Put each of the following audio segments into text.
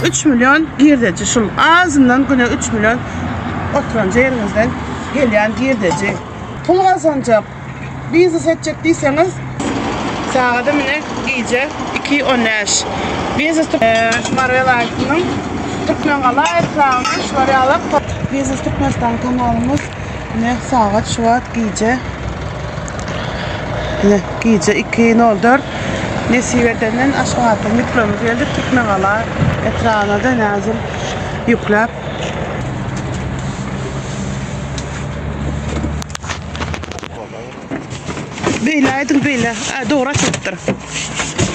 3 million girdeji şul azyndan güne 3 million oturan ýeriňizden gelýän girdeji. Pul gazanjak, biznes etjek diýseňiz sagady mine gije 2 15. Biznes Mary welaýatynyň Türkmengala etrabynyň şular ýaly Biznes Türkmenistan kanalymyz ine sagat şu wagt gije Ine, gije 2:04. Nesip edenden Aşgabatdan ýüklerimiz geldi. Türkmengala etrabyna-da näzir ýükläp. Beýle aýdyň, beýle. A, dogry açylypdyr.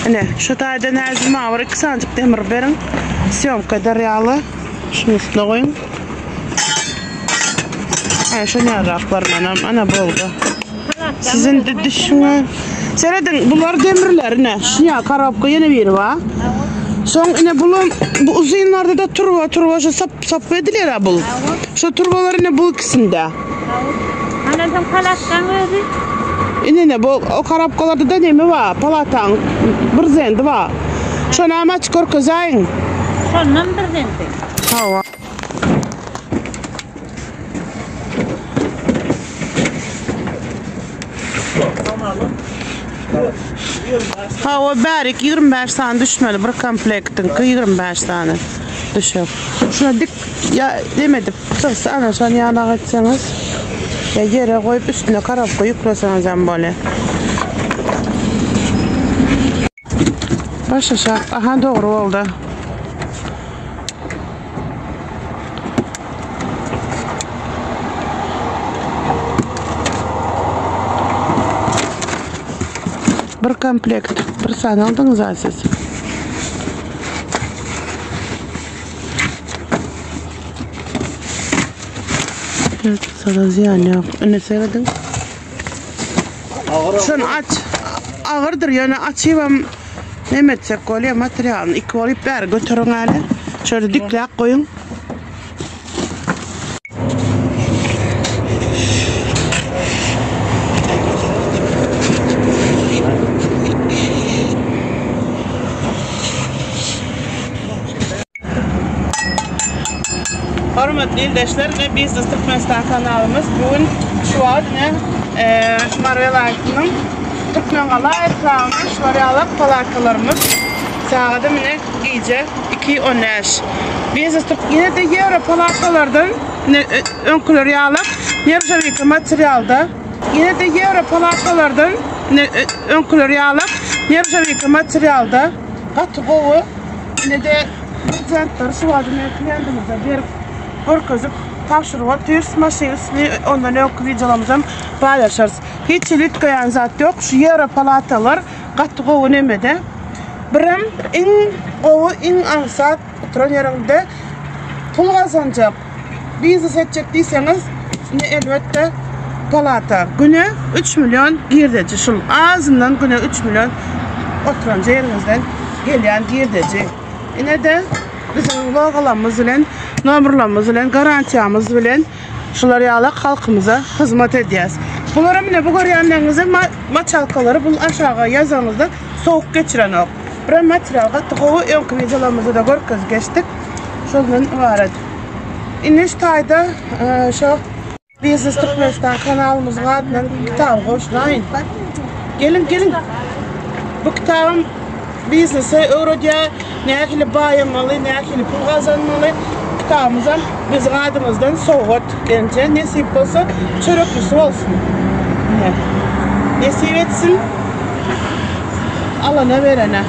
Ine, şu taýda näzir maňa bir iki sanjyk demir beriň. Sýomka eder ýaly. Şunuň üstüne goýuň. Aý, şo närak barmanam. Ana boldy. Siz indi düşüne. Serediň, bular demirler ine. Şuňa korobka ýene biri bar. Soň ine bulam bu uzynlarda da turba, turba şu sap sap edilýär bul. Şu turbalar ine bu ikisinde. Ana soň palatkaň özi. Ine ine bu o korobkalarda da neme bar? Palataň bir zendi bar. Şony hem açyp görkezäýiň. Şondan bir zendi. Hawa. Hawa bärik 25 sany düşmeli bir komplektiňki 25 sany düşek. Şuna dik ýa neme edip sygsa ana şony ýanak etseňiz ýa ýere goýup üstüne korobka ýükleseňiz hem bolýar. Baş aşak aha dogry boldy. Bir komplekt, bir sany aldyňyz a siz. Evet, sana ziyan yok. Ine serediň. Şony aç. Agyrdyr, ýöne açybam neme etsek bolýar, materialyny iki bolup bäri göteriň äli. Şöyle dikläp goýuň. Hormatly ildeşler we Biznes Türkmenistan kanalymyz bu gün şu wagt ine Mary welaýatynyň Türkmengala etrabynyň şular ýaly palatalarymyz sagady ine gije 2 15. Biznes Türk ýene-de ýewro palatalardan ine öňküler ýaly neržawika materialda ýene-de ýewro palatalardan ine öňküler ýaly neržawika materialda gaty gowy Ine-de brezentleri şu wagt men kliýentimize berip görkezip tabşyryp otyrys. Maşyn üstüni ondan öňki wideolarymyzam paýlaşarys. Hiç hili üýtgeýän zat ýok. Şu ýewro palatalar gaty gowy nemede. Birem iň gowy, iň aňsat oturan ýeriňde pul gazanjak, biznes etjek diýseňiz, ine elbetde palata. Güne 3 million girdeji şul azyndan güne 3 million oturan ýeriňizden gelýän girdeji. Ine-de biziň logolarymyz bilen, nomerlerimiz bilen, garantiýamyz bilen şular ýaly halkymyza hyzmat edýäs. Bularam ine bu görýänleriňizi maçalkalary bul aşaga ýazanyňyzda sowuk geçirenok. Birem material gaty gowy, öňki wideolarymyzda-da görkezip geçdik. Şondan ybarat. Indi şu taýda şo Biznes Türkmenistan kanalymyzyň adyndan kitaby goşlaýyn. Geliň, geliň. Bu kitabym biznesi öwredýär, nähili baýamaly, nähili pul gazanmaly. Kitabymyzam biziň adymyzdan sowgat gelinje nesip bolsa çöreklisi bolsun. Nesip etsin alana berene.